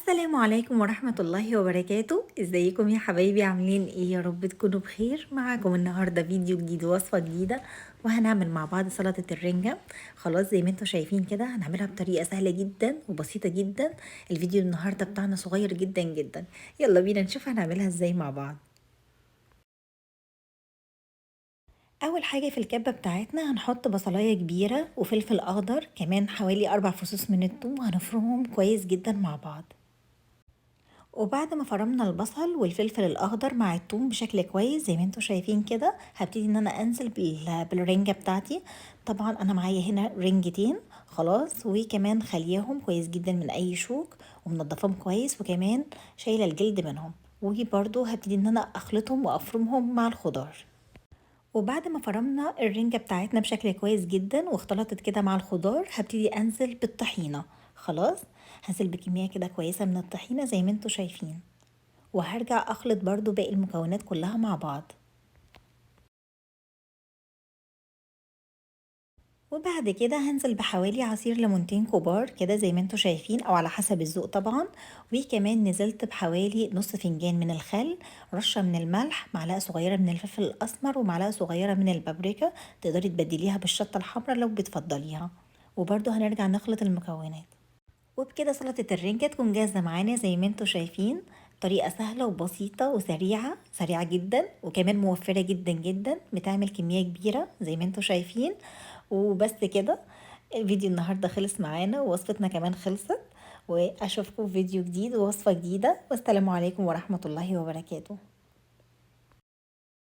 السلام عليكم ورحمة الله وبركاته. ازيكم يا حبايبي؟ عاملين ايه؟ يا رب تكونوا بخير. معاكم النهاردة فيديو جديد ووصفة جديدة، وهنعمل مع بعض سلطة الرنجة. خلاص زي ما انتم شايفين كده هنعملها بطريقة سهلة جدا وبسيطة جدا. الفيديو النهاردة بتاعنا صغير جدا جدا، يلا بينا نشوف هنعملها ازاي مع بعض. اول حاجة في الكبة بتاعتنا هنحط بصلاية كبيرة وفلفل اخضر، كمان حوالي 4 فصوص من الثوم، وهنفرمهم كويس جدا مع بعض. وبعد ما فرمنا البصل والفلفل الاخضر مع الثوم بشكل كويس زي ما انتم شايفين كده، هبتدي ان انا انزل بالرنجة بتاعتي. طبعا انا معايا هنا رنجتين خلاص، وكمان خليهم كويس جدا من اي شوك ومنضفاهم كويس، وكمان شايله الجلد منهم. وبرده هبتدي ان انا اخلطهم وافرمهم مع الخضار. وبعد ما فرمنا الرنجة بتاعتنا بشكل كويس جدا واختلطت كده مع الخضار، هبتدي انزل بالطحينة. خلاص هنزل بكمية كده كويسة من الطحينة زي ما انتم شايفين، وهرجع اخلط برضو باقي المكونات كلها مع بعض. وبعد كده هنزل بحوالي عصير ليمونتين كبار كده زي ما انتم شايفين، او على حسب الذوق طبعا. وكمان نزلت بحوالي نص فنجان من الخل، رشة من الملح، معلقة صغيرة من الفلفل الاسمر، ومعلقة صغيرة من البابريكا، تقدري تبدليها بالشطة الحمراء لو بتفضليها. وبرضو هنرجع نخلط المكونات. وبكده سلطة الرنجة تكون جاهزة معانا زي ما انتم شايفين. طريقة سهلة وبسيطة وسريعة، سريعة جدا وكمان موفرة جدا جدا، بتعمل كمية كبيرة زي ما انتم شايفين. وبس كده الفيديو النهاردة خلص معانا، ووصفتنا كمان خلصت. واشوفكم في فيديو جديد ووصفة جديدة، والسلام عليكم ورحمة الله وبركاته.